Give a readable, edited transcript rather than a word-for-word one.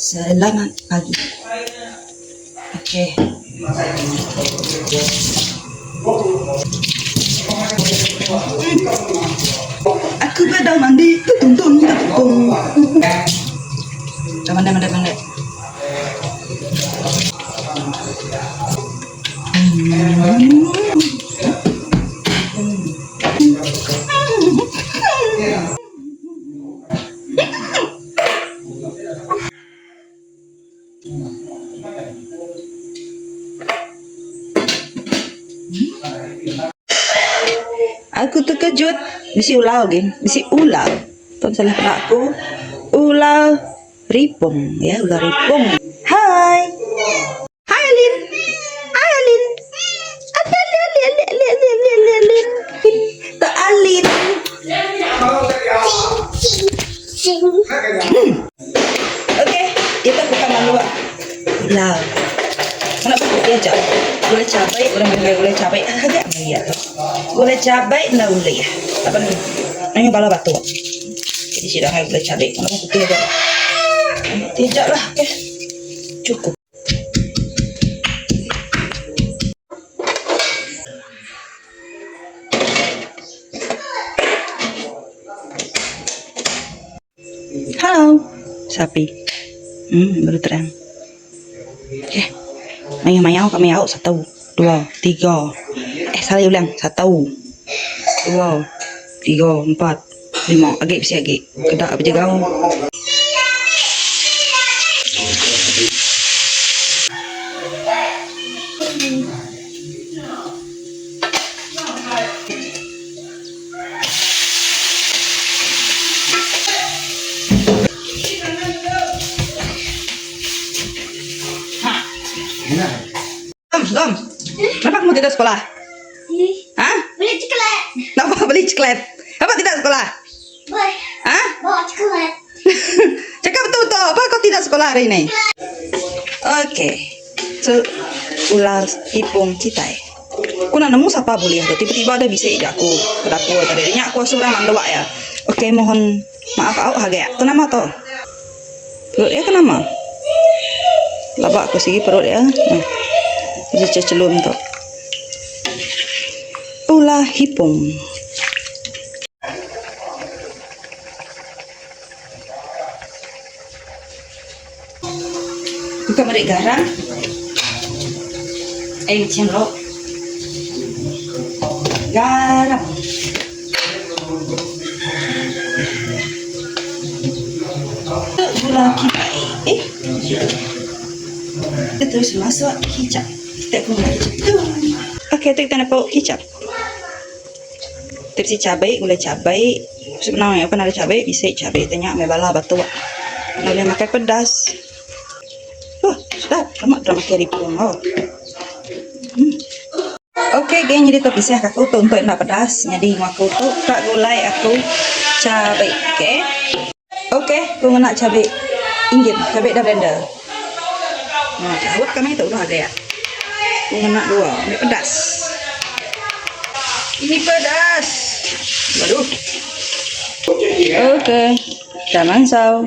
Selamat pagi. Okey. Aku bedau mandi tung tung tung tung. Dah mandi mandi mandi. Aku terkejut bisi ular gin, bisi ular. Tong salah peda aku. Ular ripong ya, ular ripong. Hai. Hai Alin. Hai Alin. Ali Ali Ali Ali Ali Ali Ali Ali Alin. Tok Alin. Okey, kita buka malu. Lah. Mana pun dia aja. Gulai cabai, orang panggil gulai cabai. Agak ya tu. Gulai cabai enda ulih. Laban mayuh bala batu. Jadi sida ngai gulai cabai. Mana pun putih aja. Putih aja lah. Okey. Cukup. Hello, sapi. Baru terang. Okey. Mayuh mayau kami au satu, dua, tiga. Eh, salah ulang. Satu, dua, tiga, empat, lima. Agi bisi agi. Kedak bejegau. Gom, gom. Kenapa kamu tidak sekolah? Hah? Beli coklat. Kenapa beli coklat? Kenapa tidak sekolah? Boleh. Hah? Bawa coklat. Cakap betul-betul. Apa kau tidak sekolah hari ini? Okey. So, ular ipung kitai. Aku nak nemu sapa boleh tu. Tiba-tiba ada bisik je aku ke dapur tadi. Nya aku asuh orang mandua ya. Okey, mohon maaf au hagai. Tu nama tu. Perut dia kenapa? Labak aku sigi perut dia. Nah. Dia celum tu. Ular hipung. Buka merik garam. Eh, macam lo. Garam. Gula kipai. Eh, kita terus masuk kicap. Kita guna kicap tu. Okey, tu kita nak bawa kicap. Tipsi cabai, gula cabai. Sebenarnya apa ada cabai, bisa cabai. Tanya ambil bala batu. Nak boleh makan pedas. Oh, sedap. Lemak dah makan ripung. Oh. Okey, geng, jadi tu pisah aku tu untuk nak pedas. Jadi aku tu tak gulai aku cabai. Okey. Okey, aku nak cabai inggit, cabai dah blender. Nah, jauh kami tu dah ada ya. Aku nak dua, ambil pedas. Ini pedas. Waduh. Okey. Dah mansau.